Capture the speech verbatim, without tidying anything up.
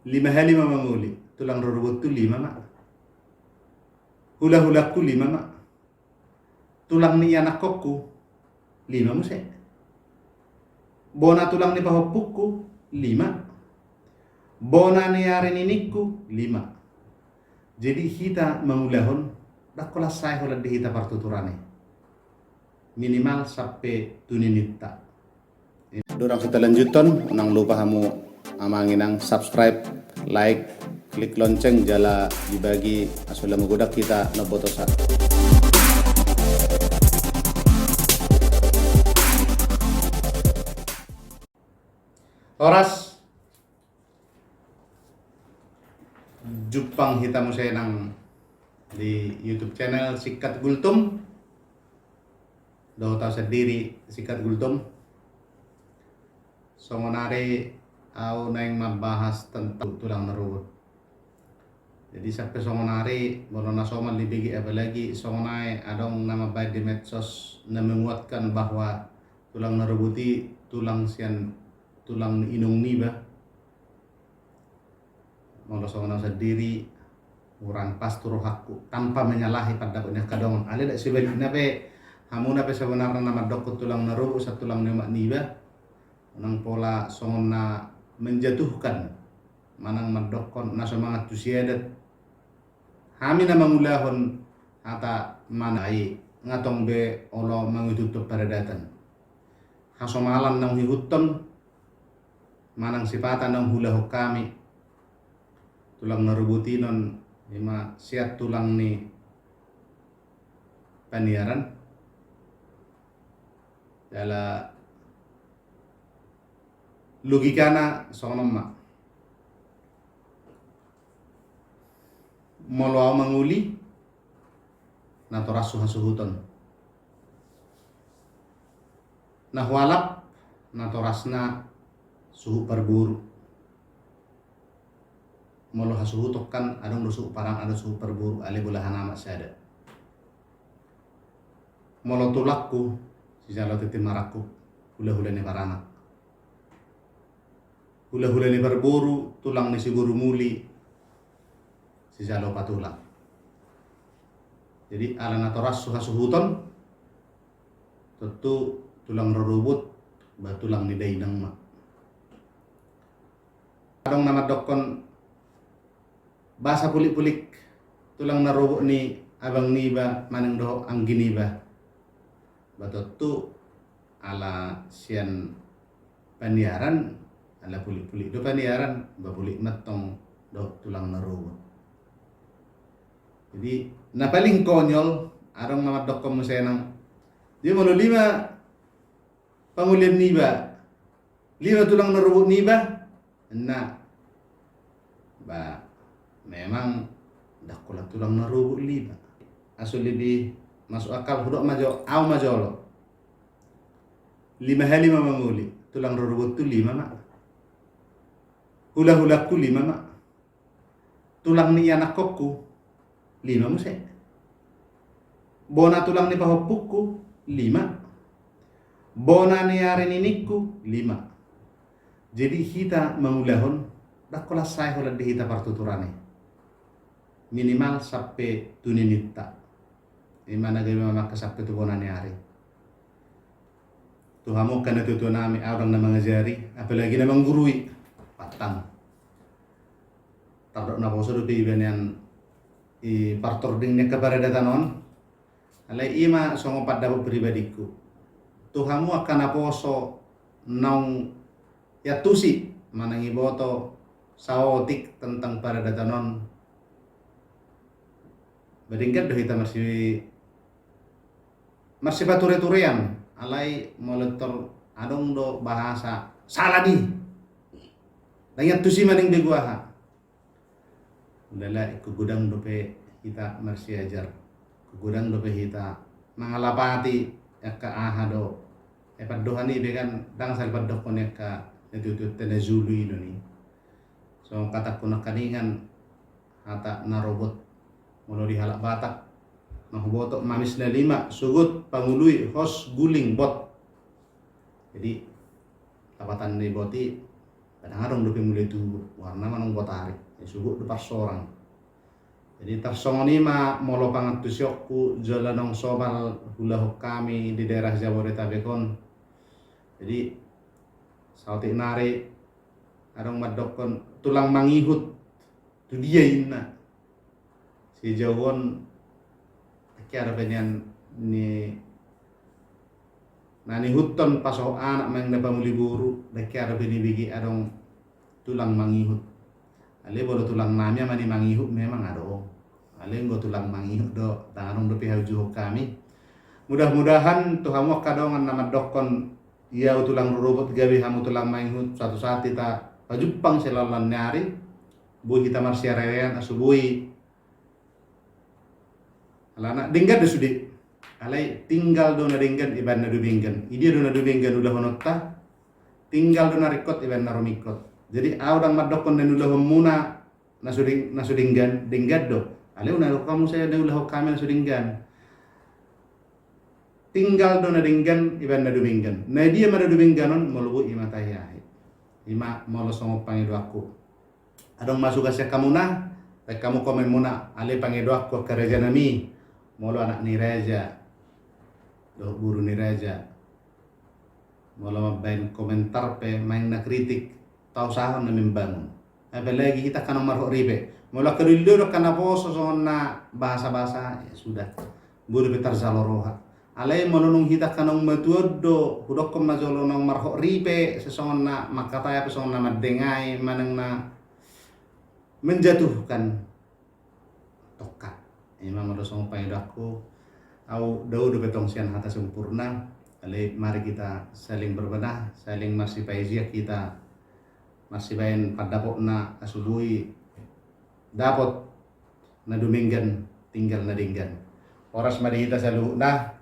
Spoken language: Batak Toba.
Lima hali ma mangoli, tulang rorobotku lima ma. Hulahulangku lima ma. Tulang ni ianakkonku lima muse. Bona tulang ni pahompungku lima. Bona ni ari ni ningku lima. Jadi hita mangulahon, ndang holan sae holan di hita partuturan i. Minimal sampe tu nininta. Dorang hita lanjuthon, unang lupa hamu amang inang subscribe, like, klik lonceng jala dibagi asa lam magodang hita na botosan. Horas. Jumpang hita muse nang di YouTube channel Singkat Gultom. Dohot au sandiri Singkat Gultom. Songon ari au naeng mambahas tentang tulang na rorobot. Jadi sampe songon ari molo na somal dibege, apalagi songon ari adong na mambaen di medsos na menguatkan bahwa tulang na rorobot i tulang sian tulang ni inong niba. Molo songon au sandiri, hurang pas tu rohangku, tanpa menyalahi pandapot ni angka dongan. Alai dak sebalikna pe, hamuna pe sebenarna na mandokkon tulang na rorobot sian tulang ni omak niba, unang pola songon na menjatuhkan manang mandokkon na so mangan tusi adat. Hami na mangulahon hata manang i, nga tong be olo mangihuthon paradatan. Hasomalan naung hihuthon manang sipata naung hulahon hami. Tulang na rorobot i non ima sian tulang ni paniaran. Jala logikana songon on ma. Molo au mangoli, natorasna hasuhuton. Na hualap, natorasna suhut parboru. Molo hasuhuton kan adong do suhut parang, adong suhut parboru, alai bolahan amak sada. Molo tulangku, sijalo tintin marangkup, hulahula ni paranak. Hulahula ni parboru, tulang ni siboru muli, sijalo patulang. Jadi ala natorasna hasuhuton, tontu tulang rorobot, ba tulang ni dainang ma. Adong na mandokkon bahasa pulik-pulik tulang na rorobot ni abang niba manang dohot anggi niba. Ba tontu ala sian paniaran, ala pulik-pulik do paniaran, ba pulik ma tong dohot tulang na rorobot. Jadi na paling konyol, adong na mandokkon muse nang, jadi molo lima pangolian niba, lima tulang na rorobot niba, na ba memang ndang holan tulang na rorobot lima. Aso lebih masuk akal, hudok ma jo, au ma jolo. Lima hali ma mangoli, tulang rorobotku lima ma. Hulahulangku lima ma. Tulang ni ianakkonku lima muse. Bona tulang ni pahompungku lima. Bona ni ari ni ningku lima. Jadi hita mangulahon, ndang holan sae holan di hita partuturan i. Minimal sampe tu nininta. Ima na gabe mamangke sampe tu bona ni ari. Tu hamu angka natuatua nami, au ndang na mangajari, apalagi na manggurui. Patang. Tardok naposo dope iba nian i partording ni angka paradatan on. Alai ima songon pandapot pribadingku. Tu hamu angka naposo naung iantusi manang iboto saotik tentang paradatan on. Ba denggan do hita marsi, marsipatureturean, alai molo tor adong do bahasa sala di. Ndang iantusi manang begu aha. Ulala, ingkon godang dope hita marsiajar. Ingkon godang dope hita mangalapati angka aha do. E pandohan i be kan ndang sala pandohan ni angka natuatuanta na jolo i do ni. Songon hatangku nangkaningan, hata na robot molo di halak Batak, na huboto mamis na lima, sogot, pangului, hos, guling, bot. Jadi lapatan ni bot i Kadang adong dope mule tubu, warna manang botari, ya, sugut do parsorang. Jadi tarsongon i ma molo pangantusionku jala naung somal huulahon hami di daerah Jabodetabek on. Jadi saotik nari adong mandokkon tulang mangihut tu dia inna. Sijauhon, dengke adong pe nian ni na nihuthon pasohot anak manang na pamuli boru, dengke adong pe nibege adong tulang mangihut. Alai molo tulang nami ma na mangihut memang adong. Alai anggo tulang mangihut do, ndang adong dope haujuhon hami. Mudah-mudahan tu hamu angka dongan na mandokkon ia au tulang rorobot gabe hamu tulang mangihut, satu saat hita pajumpang sian laon ni ari, boi hita marsiarean asu boi. Alana denggan do sude. Alai tinggal do na denggan ibaen na dumenggan. Idia do na dumenggan ulahononta, tinggal do na ringkot ibaen na rumingkot. Jadi au ndang mandokkon na niulahonmuna na so deng-, na so denggan, denggan do. Alai unang didok hamu sai na niulahon hami na so denggan. Tinggal do na denggan ibaen na dumenggan. Na dia ma na dumenggan on? Molo boi i ma tahi-ahi. I ma molo songon pangidoanku. Adong masukan sian hamuna, baen hamu komenmuna. Alai pangidoanku angka raja nami, molo anak ni raja dohot boru ni raja, molo mambaen komentar pe manang na kritik, tausahon na membangun. Apalagi hita angka naung marhot ripe. Molo angka doli do angka naposo songon na bahasa-bahasa, ya sudah, boi dope tarjalo roha. Alai molo nunga hita angka naung matua on do, hudokkon ma jolo naung marhot ripe, sai songon na mangkatai pe songon na mandengai manang na menjatuhkan, tongka. I ma molo songon pangidoanku. Au dao dope tong sian hata sempurna. Alai mari hita saling berbenah, saling marsipaejian hita, marsibaen pandapotna asu boi dapot na dumenggan, tinggal na denggan. Horas ma di hita saluhutna.